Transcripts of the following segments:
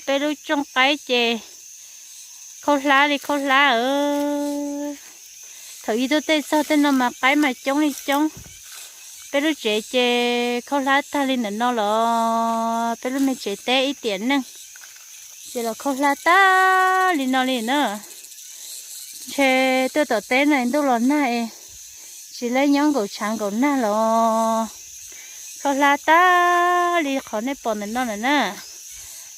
Peb lub cooj qaib ces khaub hlab li khaub hlab. Thaum ib tuaj tej txog tej no mas qaib mas coob li coob. Peb lub tsev ces khaub hlab tag li ntawm no los peb lub me tsev teb ib tiam neej ces los khaub hlab tag li no li na. Ntshe tuaj tom teb no ntuj los nag es tsis laib nyob nkaum tshav nkaum nag los khaub hlab tag li qhov nej pom ntawm no lawm na.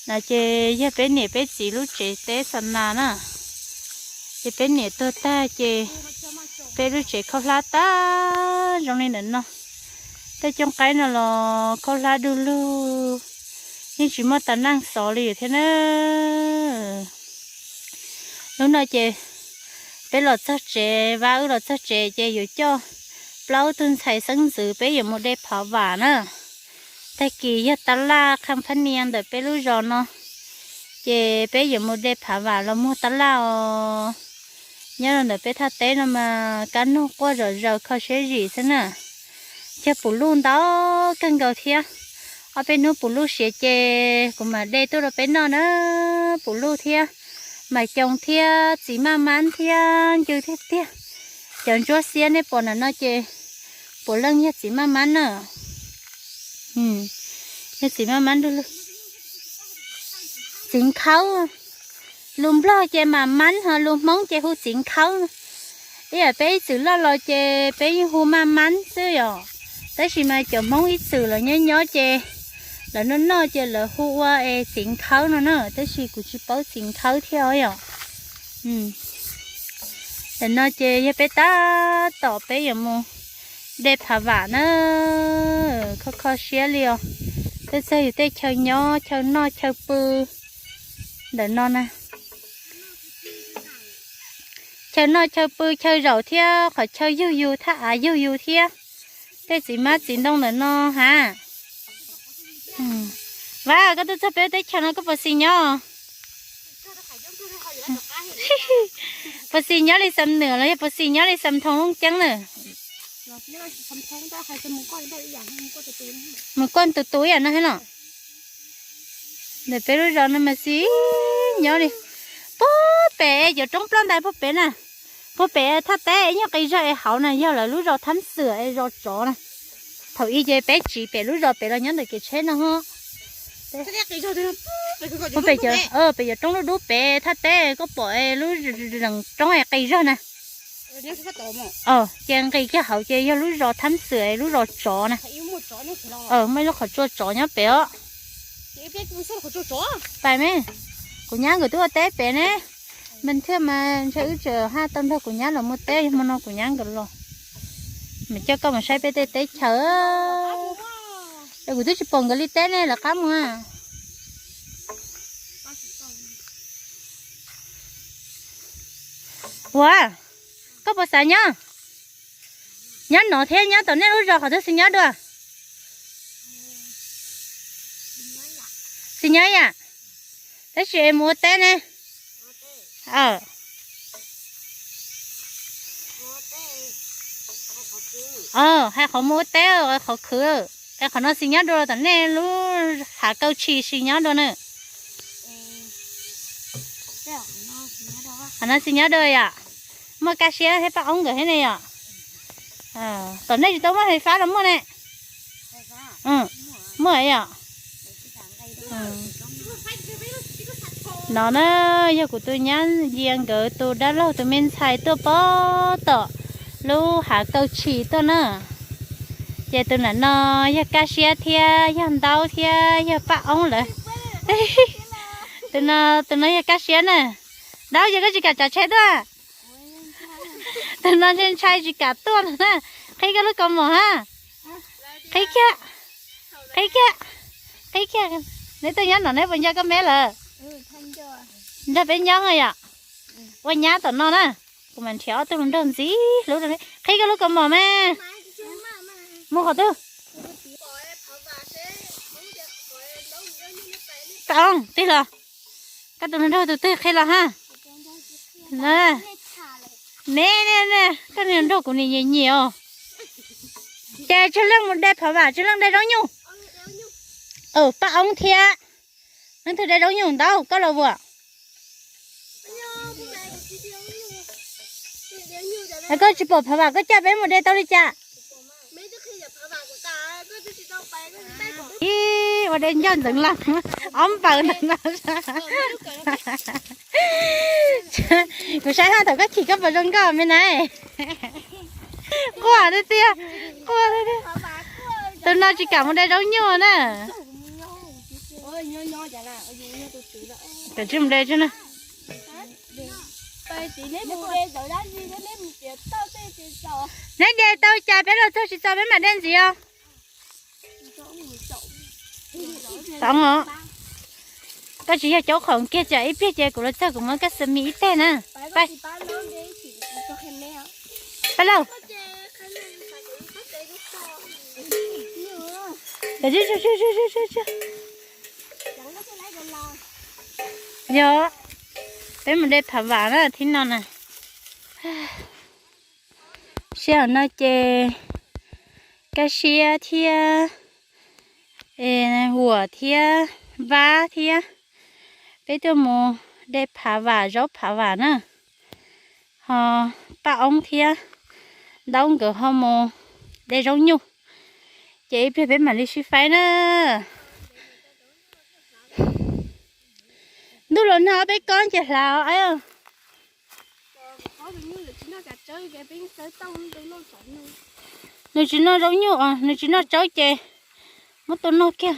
No ces yog peb niam peb txiv lub tsev teb xa nas na. Ces peb niam tuag tag ces peb lub tsev khaub hlab tag zoo li ntawm no. Tej cooj qaib no los khaub hlab du lug, yeej tsis muaj tas neeg xov li thiab na. Lub no ces peb los txog tsev, Vab wb los txog tsev ces yuav coj plaub tug ntxhais xeeb ntxwv peb yuav mus de phav vam na. Tag kis yog tab laj qha phab nias ntawm peb lub zos no, ces peb yuav mus de phav vam los muag tab laj os. Nyob rau ntawm peb thaj teb no mas kab noog quaj zom zaws kho siab zim xwb na. Cog pum luj ntau kawg nkaus thiab. Ob peb hnub pum luj siav ces kuv mam de tuaj rau peb noj na. Pum luj thiab, mas coos thiab, txiv maj mab thiab, ncw tiag tiag. Cov ntsuab xiab nej pom ntawm no ces puav leej yog txiv maj mab na. Yog txiv maj mab. Txiv nkhaub, lus Nplog ces mam mab ho lus Hmoob ces hu txiv nkhaub. Ib yam peb ib txwm loj los ces peb yeej hu maj mab xwb yom. Tab sis mas cov Hmoob ib txwm los nyob nyob ces lawv noj noj ces lawv hu ua es txiv nkhaub no na, tab sis kuv tsis paub txiv nkhaub thiab os yom. Ntawm no ces yog peb tab tom peb yuav mus de phav vam na, kho kho siab li os. Peb txog yus tej chaw nyob chaw noj chaw pw ntawm no na. Chaw noj chaw pw chaw zaum thiab qhov chaw yug yus thaj av yug yus thiab. Tej txiv mab txiv ntoo ntawm no ha. Vam, koj tuaj txog peb teb chaws no koj puas xis nyob? Puas xis nyob li Xam Nuam los yog puas xis nyob li Xam Thoo Looj Ceeb na? Mus kuaj tus tus ib yam no thiab no. Ntawm peb lub zos no mas xis nyob li. Puag pem cov roob ploj ntais puag pem na. Puag pem thaj teb nyob qis zog es hauv na yog lawv lub zos Thab Xwm es zos tsov na. Thaum ub ces peb tsiv pem lub zos pem los nyob ntawm kev tsheb no ho. Puag pem cov, pem cov roob dub dub pem thaj teb koj pom lub zeem roob es qis zog na. Ces nqis kiag hauv ces yog lub zos Thab Xwm lub zos tsov na. Muaj ib lub qhov tsua tsov nyob pem os. Pais me, kuv nyab nkawd twb ua teb pem ne. Me thiaj mas ntshe wb tseem haj tau nrog kuv nyab los muaj teb, yog hmo no kuv nyab nkawd los. Mas coj koj mus saib peb tej teb chaws. Es kuv twb tsis pom nkawd li teb ne, lawv qab mus. Ua, koj puas xav nyob? Nyob no thiab nyob tom nej lub zos qhov twg xis nyob dua? Xis nyob yam. Tab sis es mus ua teb ne. Hais qhov mus ua teb, qhov khwv. Es qhov no xis nyob dua los tom nej lub hav kaw tshis xis nyob dua na? Qhov no xis nyob dua yom. Muaj kaj siab thiab paj oob nkawd thiab ne yom. Tom nej tsis tau muaj fais fab los muaj ne? Muaj yom. No na, yog kuv tus nyab Yia nkawd tus dab laug tus me ntxhais tuaj pab tom lub hav kaw tshis tuaj na. Ces tus nam no yog kaj siab thiab yog ntaub thiab yog paj oob lawm. Tus no, tus no yog kaj siab na. Ntaub, yog koj tsis kam tsav tsheb tuaj. Tus no ntshai ntshai tsis kam tuaj no na. Qhib koj lub kaus mom ha. Qhib kiag, qhib kiag, qhib kiag. Neb tuaj nyob no neb puas nco koj me lawm? Nrog peb nyob yom. Ua nyab tom no na. Kuv mam nrhiav ob tug hluas nraug ntxiv hlub rau neb. Qhib koj lub kaus mom me. Mus qhov twg? Paj oob, tig los. Koj tus hluas nraug tus twg qhia los ha. Ne ne ne, koj tus hluas nraug kuv nim nyiam nyiam os. Ces tsawg leej mus de phov vam, tsawg leej de zaub nyuj. Paj oob thiab. Leej twg de zaub nyuj ntau, koj los vuas? Koj tsis pom phav vam koj coj peb mus de tau li cas? Ib, ua de ncauj ntxeev las, ob npaws ntawm no. Kuv saib haj thaum koj chim koj puas zoo nkauj me na. Quaj tiag tiag, quaj tiag tiag. Tus no tsis kam mus de zaub nyuj na. Kam tsis mus de tso na. Neb de tau cas peb los txog tsis txaus peb mam de ntxiv os. Toov os, koj tsis yog caub qhov kiag, tsam ib pliag ces kuv los txog kuv muab koj xav mis ib teg na. Pab, pab lauj. Yog, peb mus de phav vam na thib no na. Sij hawm no ces Kaj Siab thiab Huam thiab Vab thiab peb tuaj mus de phav vam, zaub phav vam na. Ho Paj Oob thiab Ntaub nkawd ho mus de zaub nyuj, ces ib pliag peb mam li sib faib na. Ntuj los nag peb kob ces hlav os. Nws tsis noj zaub nyuj os, nws tsis noj tsawb ces muab tua noj kiag.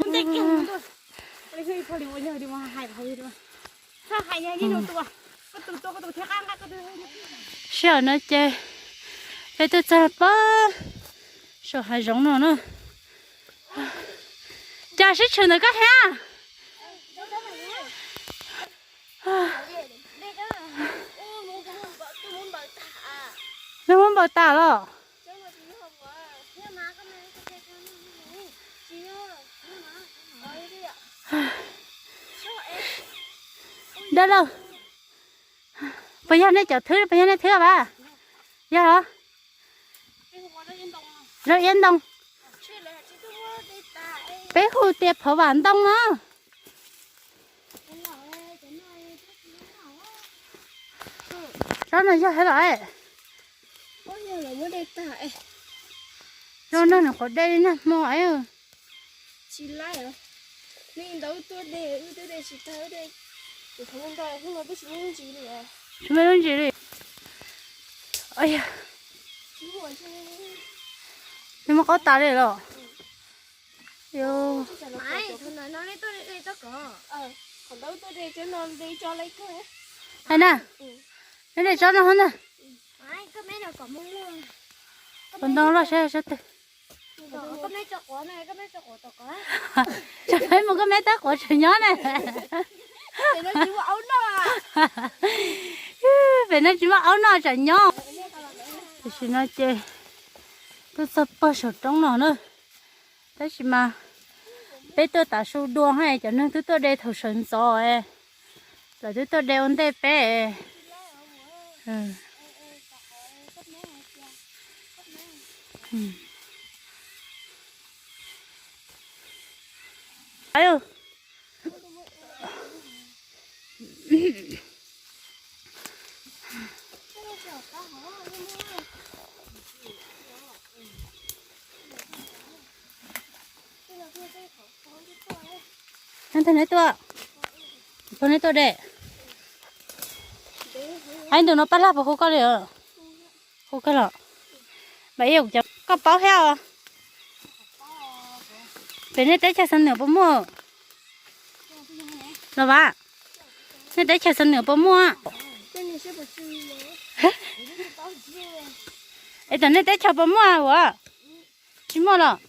Sij hawm no ces peb tuaj txog pab saum hav zoov no na. Cas sib tshwm ntawm koj thiab? Nws muab npaws tas los? Dab laug, puas yog nej cov thwb, puas yog nej thwb vas? Yog os. Zaub iab ntoo. Peb hu tias phav vam ntoo na. Zaub no yog thiab los? Zaub no nws qhuav dej li nag hmo. Tsis muaj lub ntsis li. Nws muaj qaub tas li los? Hais na, neb de tsob no hov na. Qhov ntoo loj sab sab twg. Tso peb mus koj meb tab quav tseem nyob na. Pem no tsis muaj aub noj tsam nyob. Tam sim no ces tuaj txog pog saum roob no na. Tab sis mas peb tuaj tav su dua hos cov neeg twb tuaj de thaum sawv ntxov, lawv twb tuaj de ua ntej peb. Neb tuaj, neb tuaj de. Ai, ntu no pab laj puas hu koj li? Hu koj los. Mas ib, koj paub thiab os. Pem nej teb chaws Xam Nuam puas muaj? Los Vam, nej teb chaws Xam Nuam puas muaj? Es tam nej teb chaws puas muaj ua? Tsis muaj los?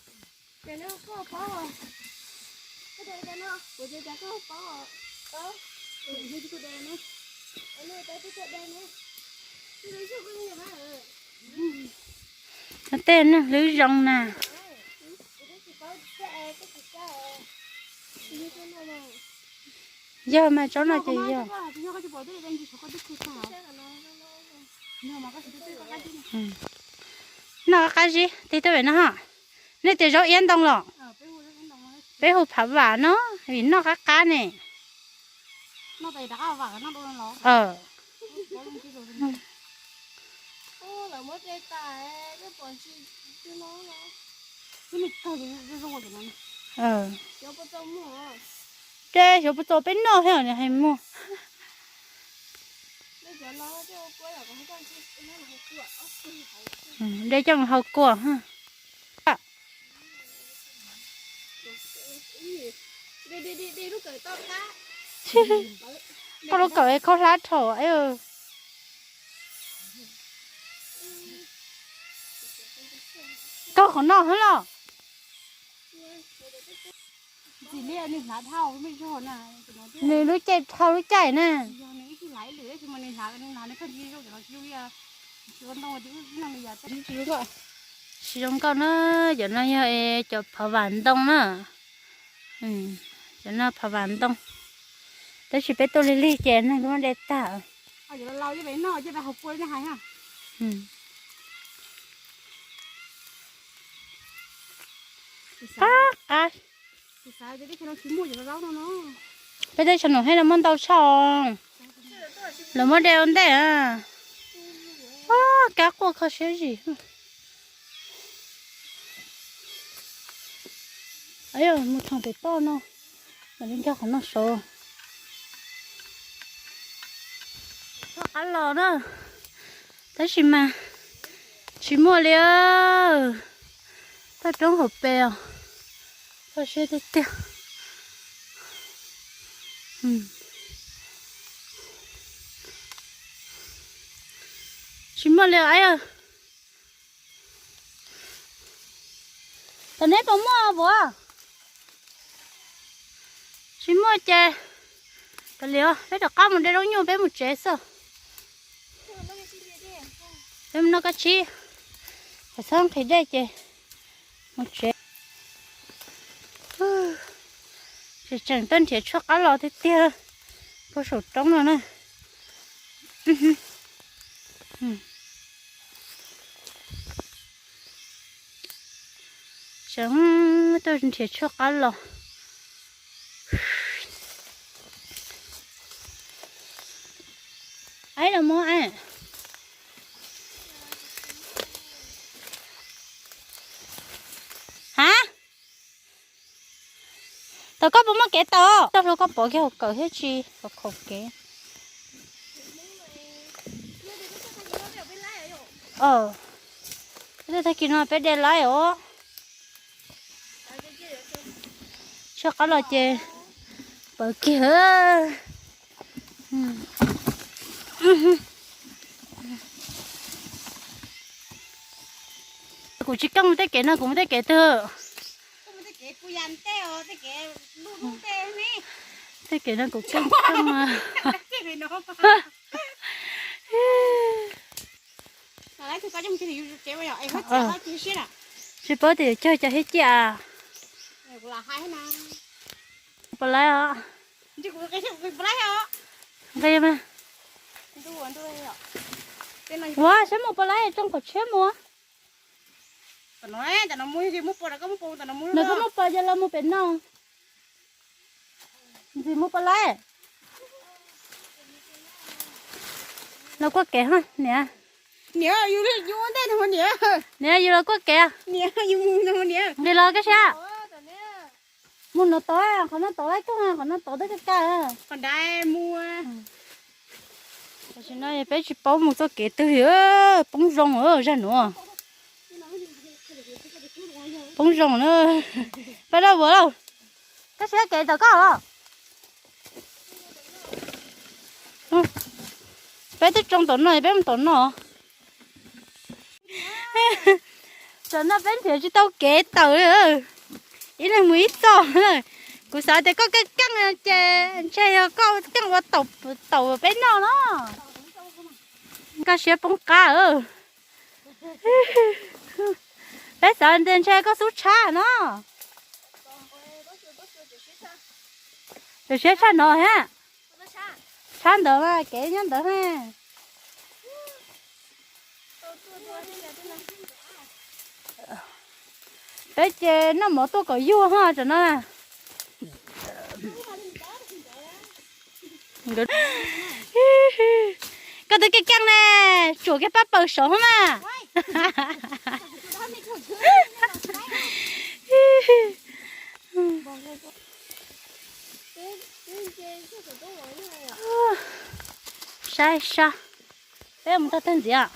Tej neeg hlwb zoo na. Yog mas tsob no ces yog. Noj qab qab zib, tig tuaj pem no ho. Nej tias zaub iab ntoo los? Peb hu phav vam no, vim noj qab qab ne. Ces xyov puas txaus peb noj thiab hais muag. De coj mus hau kua. Koj lub kawm khaub hlab dhau. Koj qhov no hab los. Nws lub caij dhau lub caij na. Tsis zoo nkauj na, cov no yog cov phov vam ntoo na. Cov no phov vam ntoo, tab sis peb tuaj lig lig ces neeg muab de tag. Qab qab. Peb teb chaws no thiaj li muaj ntau tshaj, lawv muab de ua ntej. Kab quaj kho siab zim. Mus thoom pem toj no, mam li nkag qhov no saud. Txhob qab los na, tab sis mas tsis muaj li. Toj roob hauv pes os, kho siab tiag tiag. Tsis muaj li aib. Tom neb puas muaj puas? Tsis muaj ces kav liam, peb rov qab mus de zaub nyuj peb mus tsev xwb. Peb mus noj kab tsib, kom txhob nqhis dej ces mus tsev. Tseem tseem tuaj nrhiav tshuaj qab los tiag tiag puag saum roob no na. Tseem tuaj nrhiav tshuaj qab los. Aib los mus aib. Hab, tau koj puas muaj kev tau? Toj hlua koj pov kiag hauv kawm thiab tsis pov khaum kev. Tag kis no peb de laib os. Tshuaj qab los ces pawv kiag. Kuv tsis keej mus tej kev no, kuv mus tej kev twg? Tej kev no kuv keej keej. Tsis paub tias yuav cog cov hiab ciaj. Puas laib os? Nqi mas. Ua saib mus puas laib, tsoo qhov tshiab mus. Nws koj muaj pos ces los mus pem no. Ntxim mus puas laib. Los kuaj kev ho niam. Niam, yus los kuaj kev. Nqis los koj siab. Mus no tod, qhov no tod laib kawg, qhov no tod twb kaj kaj. Tam sim no peb tsis paub mus txoj kev twg, poob zoo zaj nuav. Poob zoo na. Peb laj vuas lauj, koj siab kev tawm koj los. Peb twb tsoo tom no, peb mus tom no. Tam no peb nrhiav tsis tau kev tawm li, ib leeg mus ib txoj. Kuv xav tias koj keej keej ces ntshe yog koj keej ua taum peb noj no. Nkaj siab poob qab. Peb xav tias ntshe koj xub tshab no. Yuav siab tshaj no thiab. Tshab ntawd mas kev nyob ntawd. Peb ces noj mov tuaj kom yuag ho tam no. Koj twb keej keej ne, tsuam kiag pab paws saud mas. Saib sab, peb mus tau tag ntxiv.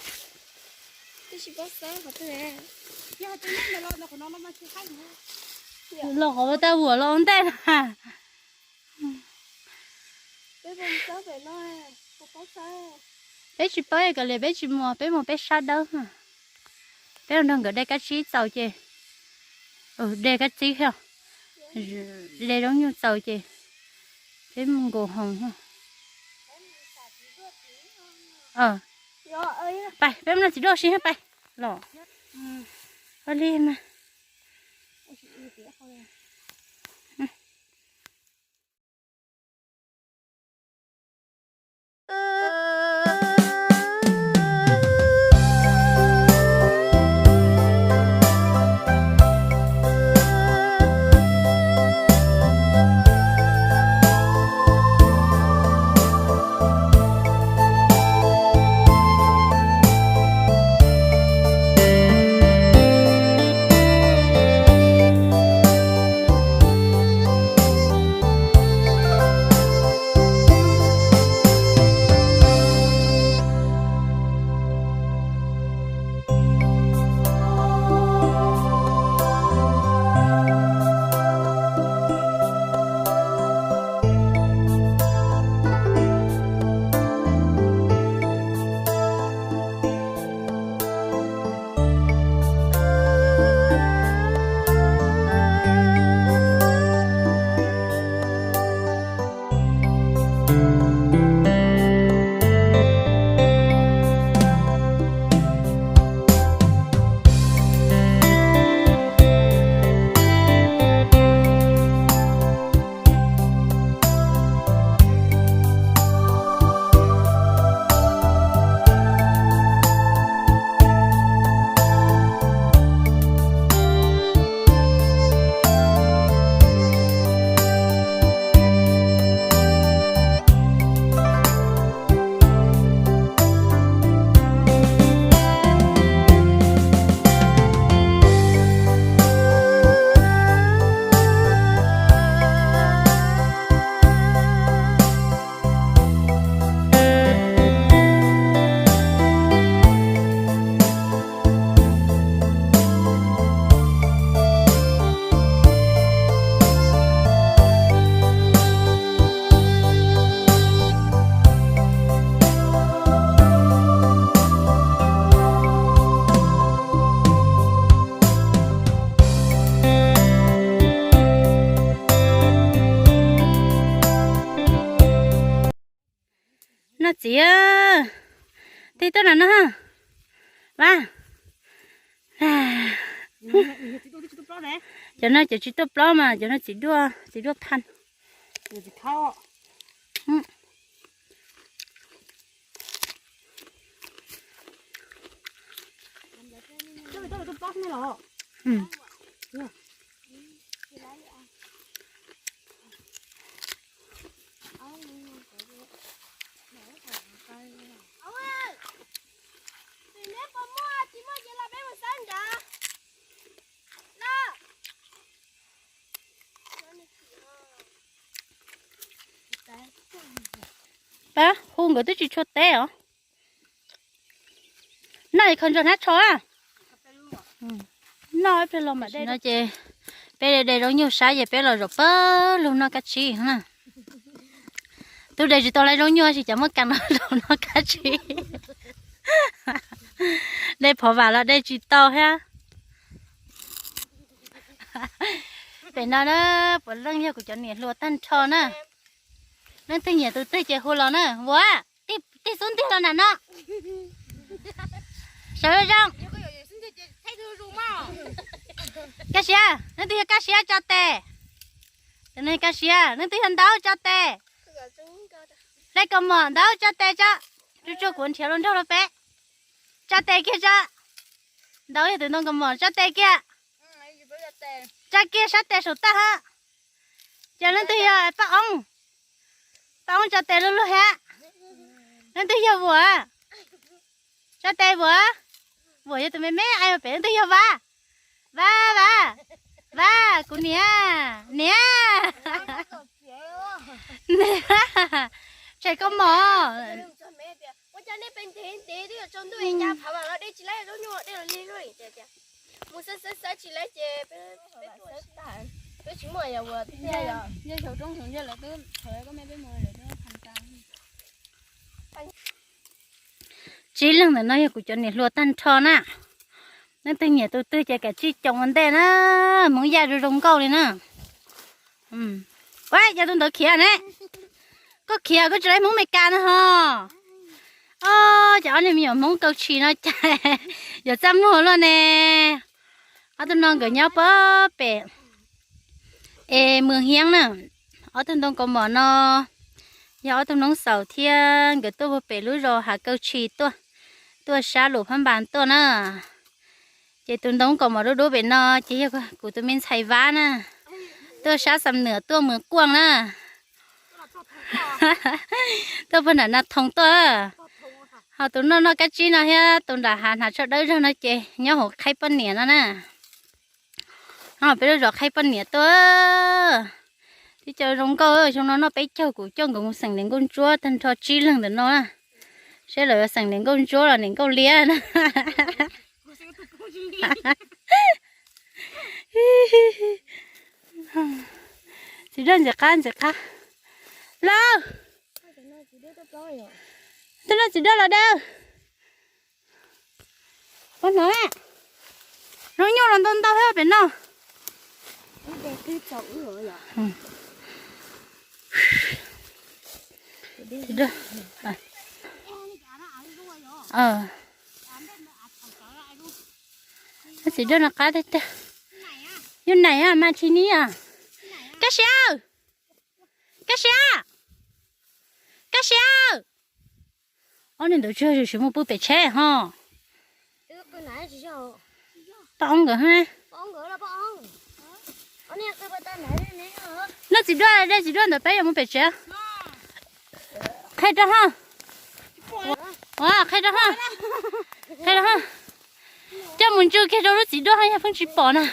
Los qhov ua tau vuam los ua ntej na. Peb tsis paub kom li peb tsis mus, peb mus peb sab dawb. Peb mus nrog nkawd de kab tsib txaus ces, de kab tsib thiab, de zaub nyuj txaus ces peb mus nkaus hoos. Pais, peb mus noj txiv duaj si thiab pais. Los, ua li mas. Noj txiv, tig tuaj no no. Vas, cov no cov tsis tuaj plob mas cov no txiv duaj, txiv duaj pha. Pab hu nkawd twb tsis tshua teb os. Noj khaws ntsaws hnab tsho. Noj ib pliag los mam de no ces peb de zaub nyuj sab ces peb los zaum pawg lug noj kab tsib na. Twb de tsis tau lawv zaub nyuj tab sis cas muab kas no zaum noj kab tsib. De phov vam los de tsis tau thiab. Pem no na, puav leej yog kuv cov niam hluas tag nrho na. Leej twg nyiam tus twg ces hu los na. Ua, tig xub ntiag los nram no. Sawv zoo. Kaj siab, leej twg yog kaj siab tso tes. Tus no kaj siab, leej twg yog ntaub tso tes. Hle kaus mom ntaub tso tes tso. Tsuag tsuag kuv nrhiav hluas nraug rau peb. Tso tes kiag tso. Ntaub yog tus ntoo kaus mom, tso tes kiag. Tso kiag sab tes saum tag hab. Ces leej twg yog Paj Oob? Tau tso tes luj luj thiab. Leej twg yog Vuam? Tso tes Vuam. Vuam yog tus me me, ai pem leej twg yog Vaj? Vaj, Vaj, Vaj, kuv niam, niam. Tshem koj mom. Tsib leeg ntawm no yog kuv cov niam hluas tag nrho na. Leej twg nyiam tus twg ces kav tsij coom ua ntej na. Hmoov yaj zoo zoo nkauj li na. Ua cas tus ntawd khiav ne? Koj khiav koj tsis laiv Hmoob Meskas na ho. Os, ces ob niag me nyuam Hmoob kaw tshis no cas yuav txaj muag luaj ne. Ob tug no nkawd nyob pem es Mws Hiab na. Ob tug ntoo kaus mom no yog ob tug noob xaus thiab nkawd tuaj puag pem lub zos Hav Kaw Tshis tuaj, tuaj sab Luam Phab Npas tuaj na. Ces tus ntoo kaus mom dub dub pem no ces yog kuv tus me ntxhais Vab na, tuaj sab Xam Nuam tuaj Mws Kuaj na. Tuaj puag nram Nas Thoos tuaj. Ho tus noj noj kab tsib no thiab tus nram hav hnav tsho dawb zog no ces nyob hauv Qhaib Poj Niam no na. Peb lub zos Qhaib Poj Niam tuaj. Tib co zoo nkauj, xyoo no noj peb caug, kuv coj nkawd mus xeem niam nkauj ntsuab tag nrho tsib leeg ntawm no na. Seb lawv yuav xeem niam nkauj ntsuab los niam nkauj liab na. Txiv Dawb ntxim qab ntxim qab. Lauj, tej no Txiv Dawb los dawb. Pab no, zoo nyuj los ntau ntau thiab pem no. Txiv Dawb no qab tiag tiag. Yus nai mas tsis ni os. Kab Sia, Kab Sia, Kab Sia. Ob niag ntawd tsis yog sim mus pw pem tsheb ho. Pab Oob nkawd. Noj txiv duaj, de txiv duaj ntawd peb yuav mus pem tsev. Qhia rau ho. Qhia rau ho. Qhia rau ho. Coj mus ntsw kiag rau lub txiv duaj ho yog pheej tsis pom na.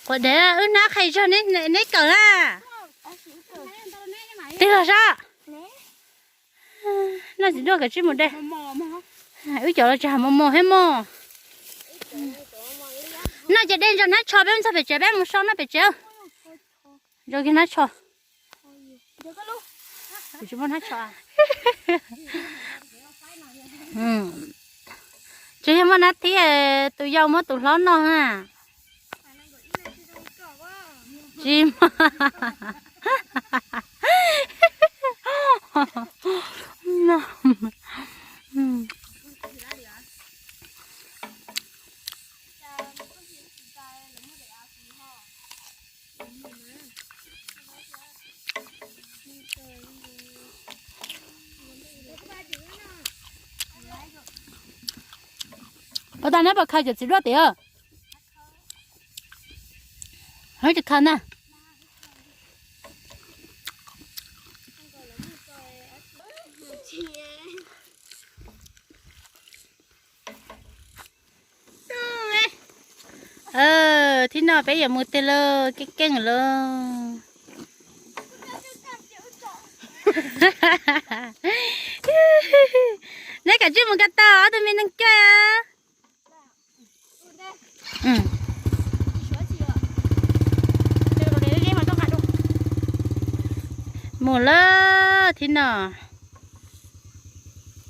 Quav dev wb hnab qhia zog neb kawm na. Twg los sab? Noj txiv duaj kawm tsij mus de. Wb cov los tsis hais mos mos thiab mog. Noj ces de ntsaws hnab tsho peb mus txog pem tsev peb mus so noj pem tsev. Zoo kiag hnab tsho. Kuv tsis muaj hnab tsho. Tsis yog muaj hnab tib, tus yau muab tus hlob noj na. Tsis muaj. Ua tau neb puas khaws cov txiv duaj tiag? Tsis khaws na. Thib no peb yuav mus tiag lauj, keej keej lauj. Neb kav tsij mus ko taw ob tug me neeg caij. Mus lawm thib no.